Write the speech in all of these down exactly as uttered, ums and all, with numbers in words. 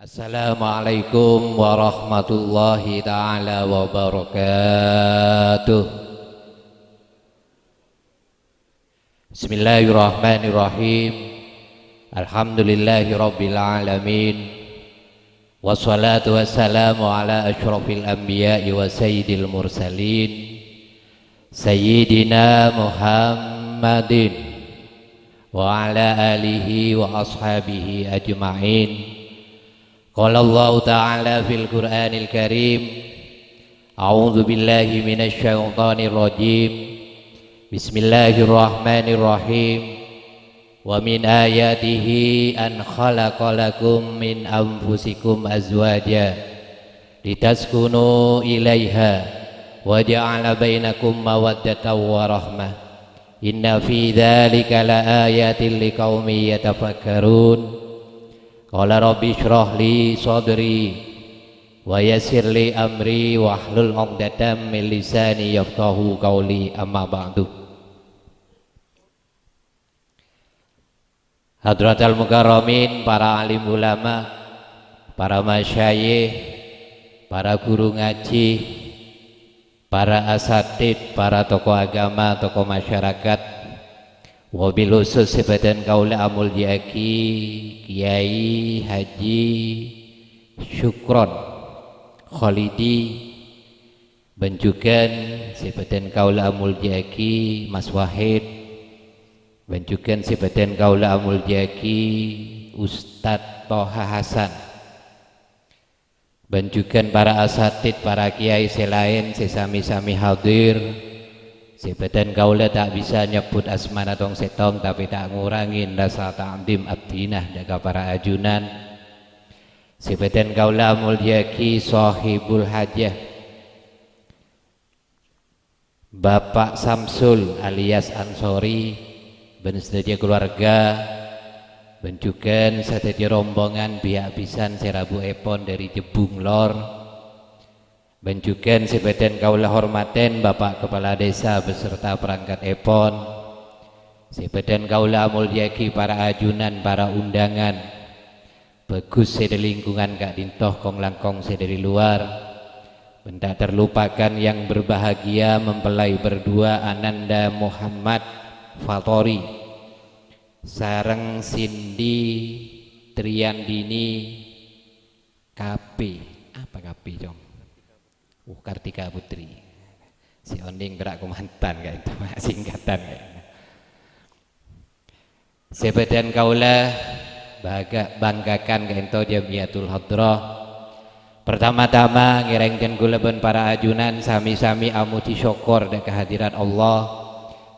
Assalamualaikum warahmatullahi taala wabarakatuh. Bismillahirrahmanirrahim. Alhamdulillahirabbil alamin. Wassalatu wassalamu ala asyrafil anbiya'i wa sayyidil mursalin, Sayyidina Muhammadin wa ala alihi wa ashabihi ajma'in. Qala Allahu ta'ala fil Qur'anil Karim, a'udzu billahi minasy syaithanir rajim. Bismillahirrahmanirrahim. Wa min ayatihi an khalaqa lakum min anfusikum azwaja litaskunu ilaiha wa ja'ala bainakum mawaddatan wa rahmah. Inna fi dzalika laayatil liqaumin yatafakkarun. Qala rabbi shrah li sadri wa yassir li amri wahlul 'uqdatam min lisani yafqahu qauli, amma ba'du. Hadratal mukarramin, para alim ulama, para masyayikh, para guru ngaji, para asatid, para tokoh agama, tokoh masyarakat, wabil khusus sè bâdhân kaulâ amoljâ'aghi Kyai Haji Syukron Kholidi, bân jhughân sè bâdhân kaulâ amoljâ'aghi Mas Wahid, bân jhughân sè bâdhân kaulâ amoljâ'aghi Ustadz Toha Hasan, bân jhughân para asatid, para kyai sè laèn sè sami-sami hadir, sè bâdhân kaulâ ta' bisa nyebbhut asmana tong-sèttong, tapè ta' ngorangè rasa ta'dhim abdhina dhâ' ka para ajunan. Sè bâdhân kaulâ amoljâ'aghi Sohibul Hajah, Bapak Samsul alias Ansori, bân sadhâjâ kalowarga, bân jhughân sadhâjâ rombongan biyâ' bhisan sè rabuèpon dhâri Jebbung Lor, bân jhughân sè bâdhân kaulâ hormatè Bapak Kepala Desa beserta perangkatèpon, sè bâdhân kaulâ amoljâ'aghi para ajunan, para undangan, bhâghus sè dhâri lingkungan ka'dinto, kong-langkong sè dhâri lowar. Bân ta' terlupakan yang berbahagia mempelai berdua Ananda Muhammad Fatori sareng Cindy Triandini K P. Apa K P, Cong? Uh, Kartika Putri. Sè onèng pèra' kamantan ka'dinto, singkatan ka'dinto. Sè bâdhân kaulâ bâgâ-, banggakan ka'dinto Jamiyatul Hadrah. Pertama-tama, ngèrèng dhân kaulâ bân para ajunan sami-sami amojhi sokkor dhâ' kahadirat Allah.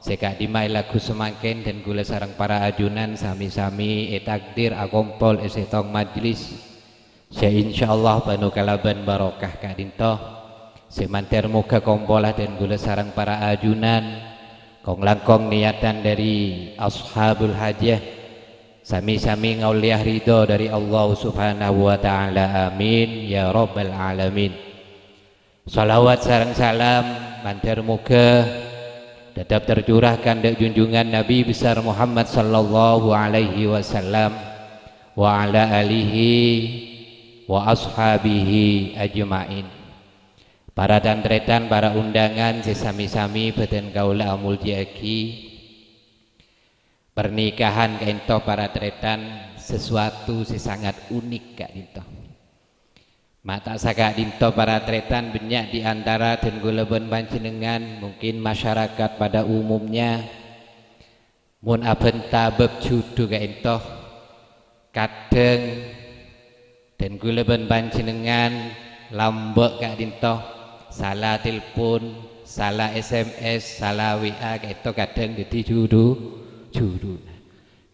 Sè ka'dimma è lagghu samangkèn dhân kaulâ sareng para ajunan sami-sami ètakdir akompol è sèttong majlis sè insyaallah panu kalabân barokah ka'dinto, sè mandhâr moghâ kompolla dhân kaulâ sareng para ajunan, kong-langkong niyatan dhâri ashabul hajah, sami-sami ngaollèya ridho dhâri Allah Subhanahu wa Ta'ala. Amin, ya Rabbal Alamin. Shalawat sareng salam mandhâr moghâ tetep tercurahkan dhâ' junjungan Nabi besar Muhammad sallallahu alaihi wasallam wa ala alihi wa ashabihi ajma'in. Para tan-tarètan, para undangan sè sami-sami bâdhân kaulâ amoljâ'aghi. Pernikahan ka'dinto para tarètan sesuatu sè sangat unik ka'dinto. Ma' ta' saka'dinto para tarètan, bânnya' di antara dhân kaulâ bân panjhennengngan, mungkin masyarakat pada umumnya, mon abhânta bab jhudhu ka'dinto, kadhâng dhân kaulâ bân panjhennengngan lambâ' ka'dinto, sala telpon, sala S M S, sala W A ka'dinto kadhâng dhâddhi jhudhu, jhudhuna.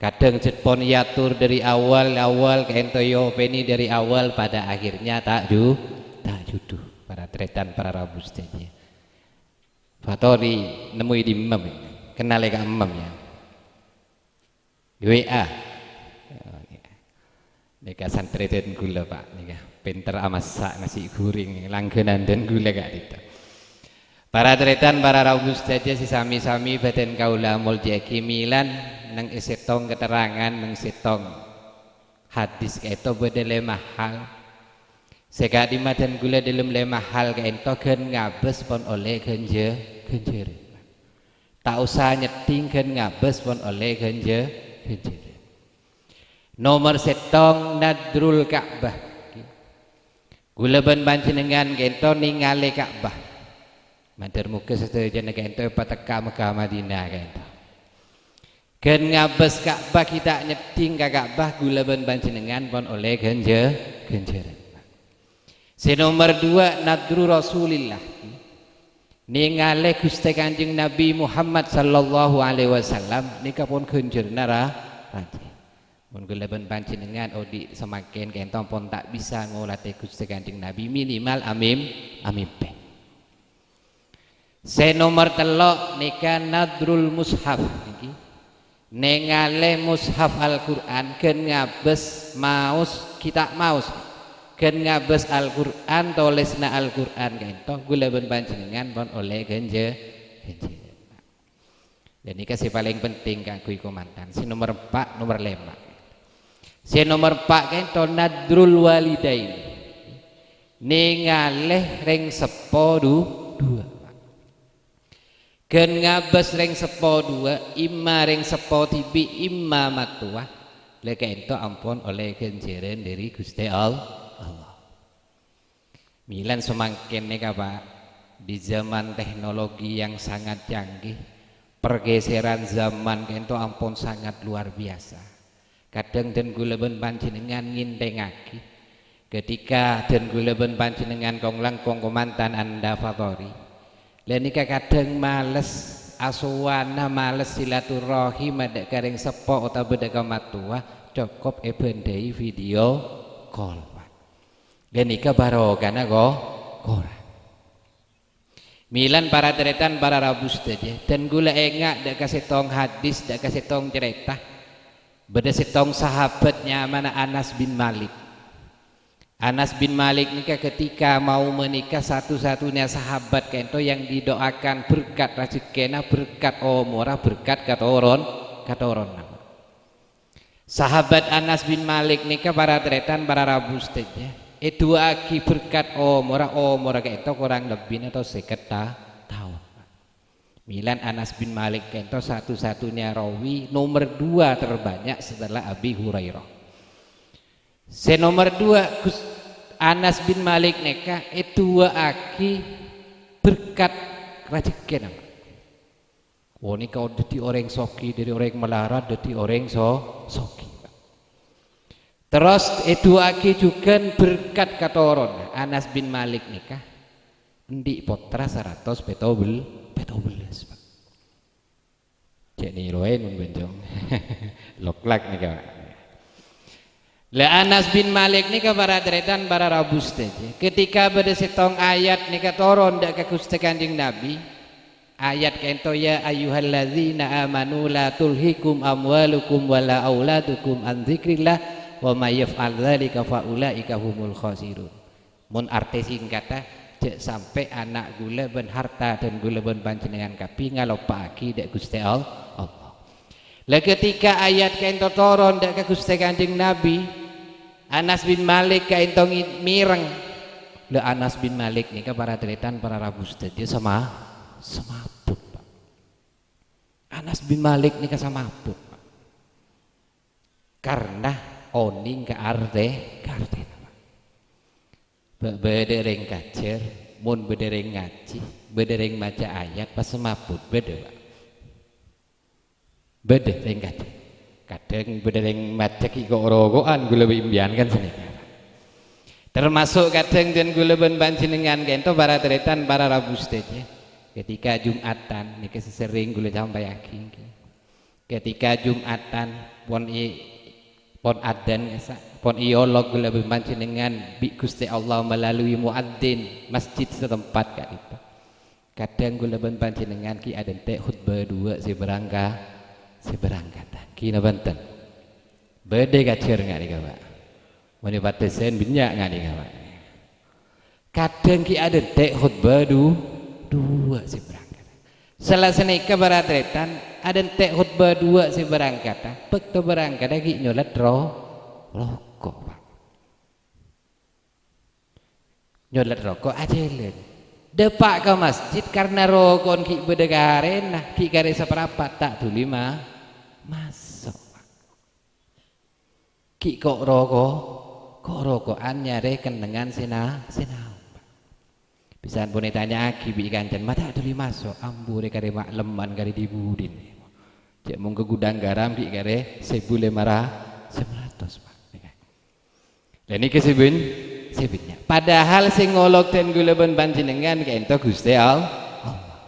Kadhâng jhât pon èyator dhâri awal-awal ka'dinto èopènè dhâri awal, pada akhirnya ta' jhu-, ta' jhudhu. Para tarètan, para rabu sadhâjâ. Fatori nemmoè dhimma, kennalè ka emmem, ya. W A. Nèka santrè dhân kaulâ, Pak. Nèka pènter amassa' nasi goreng, langganan dhân kaulâ ka'dinto. Para tarètan, para rabu sadhâjâ sè sami-sami bâdhân kaulâ amoljâ'aghi, mèlan neng è sèttong keterangan, neng sèttong Hadis ka'ento bâdâ lèma hal. Sè ka'dimma dân ghulâ dâlem lèma hal ka'ento ghân ngabâs pon ollè ghânjhâ-, ghânjhârân. Ta' osa nyèddhing ghân ngabâs pon ollè ghânjhâ-, ghânjhârân. Nomer sèttong, nadrul Ka'bah. Ghulâ bân panjhennengngan ka'ento nèngalè Ka'bah. Mandhâr moghâ sadhâjâna ka'ento èpatekka Mekkah Madinah ka'ento. Ghân ngabâs Ka'bah ghi' ta' nyèddhing ka Ka'bah, ghulâ bân panjhennengngan pon ollè ghânjhâ-, ghânjhârân. Sè nomer duwâ', nadru Rasulillah. Nèngalè Ghustè Kanjeng Nabi Muhammad sallallahu alaihi wasallam nèka pon ghânjhârânna ra-, rajâ. Mon ghulâ bân panjhennengngan odi' samangkèn ka'ento pon ta' bisa ngolatè Ghustè Kanjeng Nabi, minimal amim-, amimpè. Sè nomer tello' nèka nadrul mushaf nèka. Nèngalè mushaf Al-Qur'an, ghân ngabâs maos, ghi' ta' maos. Ghân ngabâs Al-Qur'an, tolèsanna Al-Qur'an ka'ento, ghulâ bân panjhennengngan pon ollè ghânjhâ-, ghânjhârân. Ghânèka sè palèng penting kaangghuy kamantan. Sè nomer empa', nomer lèma'. Sè nomer empa' ka'ento nadrul walidain. Nèngalè rèng seppo du-, duwâ'. Ghân ngabâs rèng seppo duwâ', imma rèng seppo dhibi', imma mattowa, la ka'ento ampon ollè ghânjhârân dâri Ghustè All-, Allah. Mèlan samangkèn nèka, Pak, di zaman teknologi yang sangat canggih, pergeseran zaman ka'ento ampon sangat luar biasa. Kadhâng dân ghulâ bân panjhennengngan ngènthèngngaghi, ghâtèka dân ghulâ bân panjhennengngan kong-langkong kamantan andhâ fatori. La nèka kadhâng males asowana, males silaturrahim dâ' ka rèng seppo otabâ dâ' ka mattowa, cokop èbândhâi video call, Pak. Ghânèka barokana ko-, korang. Mèlan para tarètan, para rabu sadhâjâ, dân ghulâ enga' dâ' ka sèttong hadis, dâ' ka sèttong carèta. Bâdâ sèttong sahabat nyamana Anas bin Malik. Anas bin Malik nèka ghâtèka mau manika satu-satunya sahabat ka'ento yang didoakan berkat rajhekkèna, berkat omorra, berkat katoron-, katoronanna. Sahabat Anas bin Malik nèka para tarètan, para rabu sadhâjâ, èdu'aaghi berkat omorra, omorra ka'ento korang lebbina to sèket ta-, taon. Mèlan Anas bin Malik ka'ento satu-satunya rawi nomer dua terbanyak setelah Abi Hurairah. Sè nomer dua, Gus-, Anas bin Malik nèka èdu'aaghi berkat rajhekkèna. Ghânèka dhâddhi orèng soghi, dhâri orèng malarat dhâddhi orèng so-, soghi. Terros èdu'aaghi jhughân berkat katoron. Anas bin Malik nèka andi' pottra saratos pètto bel-, pètto bellâs, Pak. Cè' nèroè mon bânjong. Loklak nèka, Pak. La Anas bin Malik nèka para tarètan, para rabu sadhâjâ. Ketika bâdâ sèttong ayat nèka toron dâ' ka Ghustè Kanjeng Nabi, ayat ka'ento, "Ya ayyuhalladzina amanu la tulhikum amwalukum wala auladukum an dzikrillah wa may yaf'al dzalika fa ulaika humul khasirun." Mon artè singkatta, jhâ' sampè' ana' ghulâ bân harta dân ghulâ bân panjhennengngan kabbhi ngaloppa'aghi dâ' Ghustè All-, Allah. La, ketika ayat ka'ento toron dâ' ka Ghustè Kanjeng Nabi, Anas bin Malik ka'ento ngi-, mèreng. La, Anas bin Malik nèka para tarètan, para rabu sadhâjâ sama-, samaput, Pak. Anas bin Malik nèka samaput, Pak. Karna onèng ka artè-, ka artèna, Pak. Ba-, bâdâ rèng kajhâr, mon bâdâ rèng ngajhi, bâdâ rèng maca ayat, pas samaput, bâdâ, Pak. Bâdâ rèng kajhâr. Kadhâng bâdâ rèng maca ghi' ko'-roko'an ghulâ bi' empèyan kan sanèka. Termasuk kadhâng dân ghulâ bân panjhennengngan ka'ento para tarètan, para rabu sadhâjâ. Ketika Jumatan, nèka sè serrèng ghulâ sampèyaghi, ngghi. Ketika Jumatan, pon è-, pon adzan, sa-, pon èolok ghulâ bân panjhennengngan bi' Ghustè Allah melalui muadzin masjid setempat ka'dinto. Kadhâng ghulâ bân panjhennengngan ghi' adhânte' khutbah duwâ' sè barangka-, sè barangkata. Ghi napa bhunten? Bâdâ kajhâr nga' nèka, Pak. Mon è Padâsân bânnya' nga' nèka, Pak. Kadhâng ghi' adhânte' khutbah du-, duwâ' sè barangkata. Sala sanèka para tarètan, adhânte' khutbah duwâ' sè barangkata, bâkto barangkata ghi' nyolèt ro-, Roko', Pak. Nyolèt roko' ajhâlân. Dâpa' ka masjid karna roko'na ghi' bâdâ karèna, ghi' karè saparapat ta' dhuli ma-, maso', Pak. Ghi' ko'-roko', ko'-roko'an nyarè kennengngan sè na-, sè naon, Pak. Bisan pon ètanya'aghi bi' kancana, "Ma' ta' dhuli maso', ambu rè karè ma'lemman karè dhi-budhi." Jhâ' mon ka gudhâng garam ghi' karè sèbu lèma ra-, sèbu ratos, Pak. Lah nèka sè bân-, sè bânnya'. Padahal sè ngolok dhân kaulâ bân panjhennengngan ka'ènto Ghustè All-, Allah.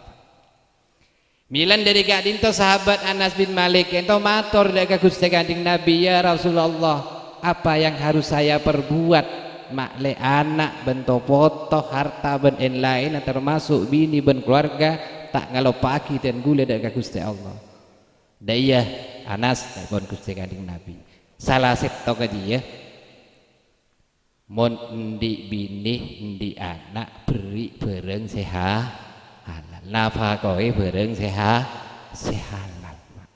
Mèlana dâri ka'dinto sahabat Anas bin Malik ka'ènto mator dâ' ka Ghustè Kanjeng Nabi, "Ya Rasulullah, apa yang harus saya perbuat? Ma'lè ana', bân to-poto, harta, bân èn-laènna, termasuk binè bân kalowarga, ta' ngaloppa'aghi dhân kaulâ dâ' ka Ghustè Allah." "Dâ' iyâ, Anas," dhâbuna Ghustè Kanjeng Nabi. "Sala sèttongnga jiyâ, mon andi' binè, andi' ana', berri' bhârâng sè ha-, halal. Nafakoi bhârâng sè ha-, sè halal, Pak."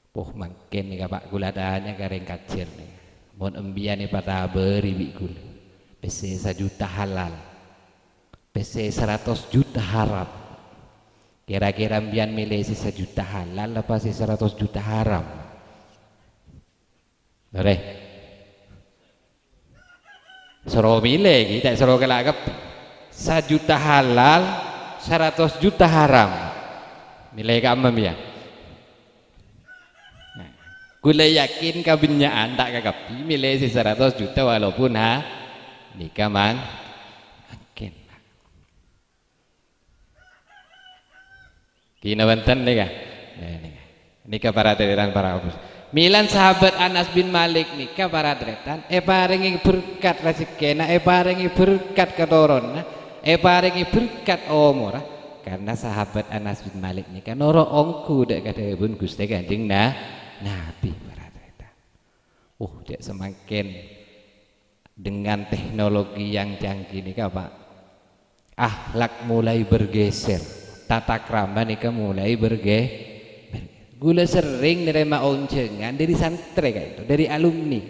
Poh mangkèn nèka, Pak, kaulâ tanya ka rèng kajhâr nèka. Mon embiyan èpatabâri bi' kaulâ, pèssè sajuta halal, pèssè saratos juta haram. Kèra-kèra embiyan mèlè sè sajuta halal apa sè saratos juta haram? Torè. Soro mèlè, ghi, ta' soro kala' kabbhi. Sajuta halal, saratos juta haram. Mèlè ka'emma, ya? Nah, kaulâ yakin kabânnya'an ta' kakabbhi mèlè sè saratos juta walaupun ha-, nèka mang-, mangkèn. Ghi napa bhunten nèka? Nah, nèka. Nèka para tarètan, para obus. Mèlana sahabat Anas bin Malik nèka, para tarètan, èparèngè berkat rajhekkèna, èparèngè berkat katoronanna, èparèngè berkat omorra. Karna sahabat Anas bin Malik nèka noro' ongghu dâ' ka dhâbuna Ghustè Kanjeng Na-, Nabi, para tarètan. Uh, jhâ' samangkèn dengan teknologi yang canggih nèka, Pak, akhlak mulai bergeser, tata krama nèka mulai berge-, ber-, kaulâ serrèng narèma onjhângan dâri santrè ka'dinto, dâri alumni,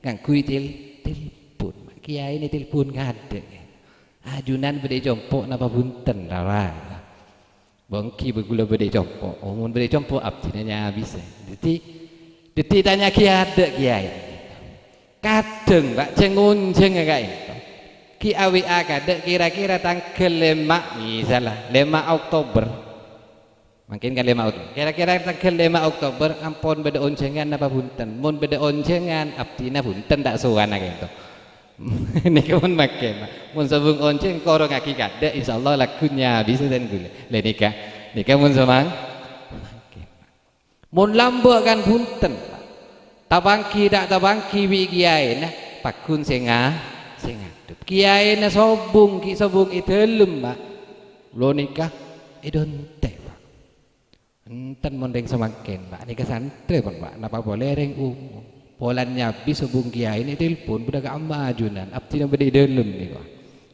ngangghuy tel-, telpon. Kèyaè nè telpon ngadâ'. Ajunan bâdâ è compo' napa bhunten, rara. Bâ' ènggi bâ' kaulâ bâdâ è compo'. Oh, mon bâdâ è compo', abdhina nyabisâ. Dhâddhi, dhâddhi tanya'aghi adâ' kèyaè. Kadhâng, Pak, jhâng-onjhângnga ka'dinto. Ghi' A W A kadâ' kèra-kèra tangghâl lèma', misalla, lèma' Oktober. Mangkèn kan lèma' Oktober. Kèra-kèra tangghâl lèma' Oktober ampon bâdâ onjhângan napa bhunten? Mon bâdâ onjhângan, abdhina bhunten ta' sowa'na ka'dinto. Nèka mon mangkèn, Pak. Mon sobung onjhâng, korongngaghi kadâ', insyaallah lagghu nyabisâ dhân kaulâ. Lah nèka, nèka mon somang-, mangkèn, Pak. Mon lambâ' kan bhunten, Pak. Tapangghi ta' tapangghi bi' kèyaèna, pagghun sè nga-, sè ngadhep. Kèyaèna sobung, ghi' sobung è dâlem, Pak. Lo nèka è dântè', Pak. Enten mon rèng samangkèn, Pak. Nèka santrè pon, Pak. Napa polè rèng umum? Polana nyabis sobung kèyaè nè telpon, bâdâ ka'emma ajunan. Abdhina bâdâ è dâlem nèko.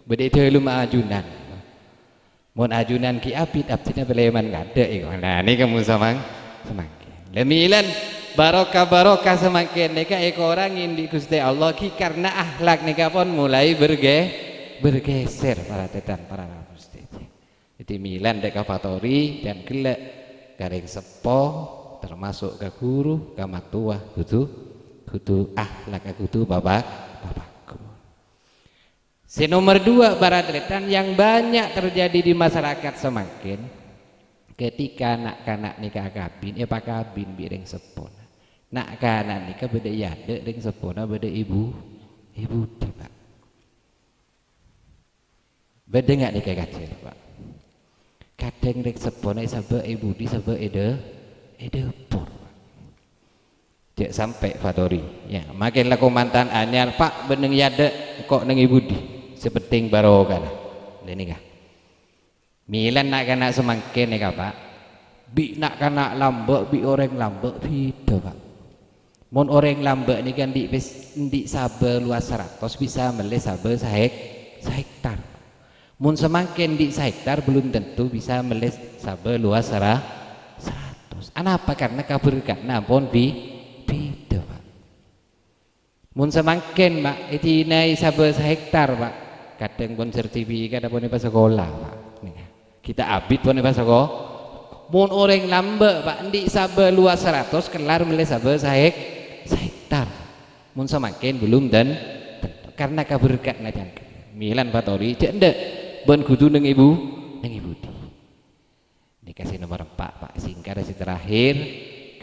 Bâdâ è dâlem ajunan. Mon ajunan ghi' abit, abdhina palèman kadâ' èko. Nah, nèka mon samang-, samangkèn. Lamilan barokah-barokah samangkèn nèka èkorangè bi' Ghustè Allah ghi' karna akhlak nèka pon mulai berge-, bergeser, para tarètan, para rabu sadhâjâ. Dhâddhi, mèlana dâ' ka Fatori, dhân ghellâ' ka rèng seppo, termasuk ka ghuru, ka mattowa, kodhu, kodhu akhlak, kodhu papa-, papagghun. Sè nomer dua, para tarètan, yang banyak terjadi di masyarakat samangkèn, ketika na'-kana' nèka akabin, èpakabin bi' rèng seppona. Na'-kana' nèka bâdâ è adâ', rèng seppona bâdâ è bu-, è budi, Pak. Bâdâ nga' nèka kajhâr, Pak? Kadhâng rèng seppona èsabâ' è budi, sabâ' è dâ-, è dâpor, Pak. Jhâ' sampè' Fatori. Ya, makèn la komandan anyar, "Pak, bâ'na neng è adâ', engko' neng è budi? Sè penting barokana." Lè nèka. Mèlana na'-kana' samangkèn nèka, Pak. Bi' na'-kana' lambâ', bi' orèng lambâ' bhidhâ, Pak. Mon orèng lambâ' nèka andi' pes-, andi' sabâ luas saratos bisa mellè sabâ sahek-, sahektar. Mon samangkèn andi' sahektar belum tentu bisa mellè sabâ luas sara-, saratos. Anapa? Karna kaberkadhânna ampon bi-, bhidhâ, Pak. Mon samangkèn, Pak, èdinaè sabâ sahèktar, Pak. Kadhâng pon sertifikat apa nèka sakola, Pak. Nèka. Kita abit pon nèka sako-, mon orèng lambâ', Pak, andi' sabâ luas saratos, kellar mellè sabâ sahèk-, sahèktar. Mon samangkèn belum dan tentu. Karena kaberkatan ajan. Milan Fatori, jhâ' endâ'. Bân kudu neng ibu, neng ibu di. Nèka sè nomer empa', Pak. Singkat sè terakhir,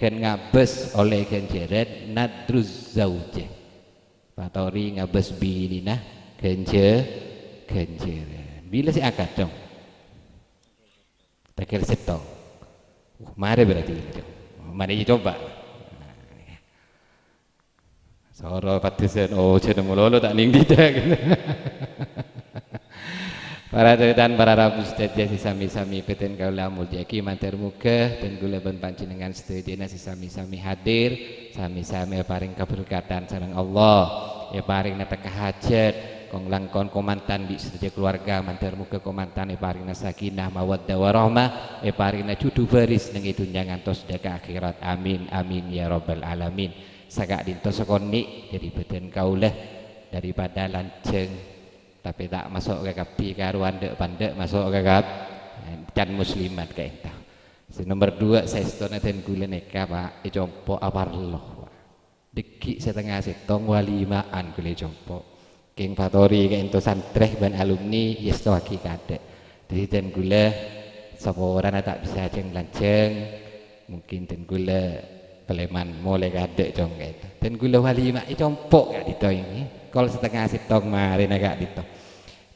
ghân ngabâs ollè ghânjhârân nadruz zaujah. Fatori ngabâs binèna ghânjhâ-, ghânjhârân. Bilâ sè akad, Cong? Tangghâl sèttong. Uh, marè berarti, Cong. Marè ècoba. Nah, soro padusân, oh, jhâ' malolo ta' nèng dhidhâk. Para tarètan, para rabu sadhâjâ sè sami-sami bhâdhân kaulâ amoljâ'aghi, mandhâr moghâ bhâdhân kaulâ bân panjhennengngan sadhâjâna sè sami-sami hadir, sami-sami èparèng kaberkatan sareng Allah, èparèng natekka hajhât, kong-langkong kamantan bi' sadhâjâ kaluwarga, mandhâr moghâ kamantan èparèngana sakinah, mawaddah, warahmah, èparèngana jhudhu bâris neng è dhunnya ngantos dhâ' ka akhèrat. Amin, amin, ya rabbal alamin. Saka'dinto sakonè' dhâri bhâdhân kaulâ, daripada lanjhâng, tapè ta' maso' ka kabbhi, karowan dâ'-pandâ' maso' ka kab-, can muslimat ka'dinto. Sè nomer duwâ', saèstona dân kaulâ nèka, Pak, è compo' aparlo, Pak. Dhâggi' satengnga sèttong walima'an kaulâ è compo'. Kèng Fatori ka'dinto santrè bân alumni, èstowaghi kadâ'. Dhâddhi dân kaulâ saporana ta' bisa jhâng-lanjhâng, mungkin dân kaulâ palèman molè kadâ', Cong, ka'dinto. Dân kaulâ walima è compo' ka'dinto, ènggi. Kol satengnga sèttong marèna ka'dinto.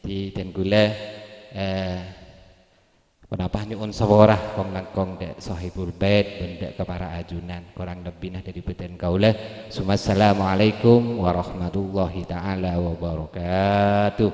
Dhâddhi dân kaulâ, eh, ponapa nyo'on sapora kong-langkong dâ' Sohibul Bait bân dâ' ka para ajunan. Korang lebbina dhâri bhâdhân kaulâ. Sumassalamualaikum warahmatullahi ta'ala wabarakatuh.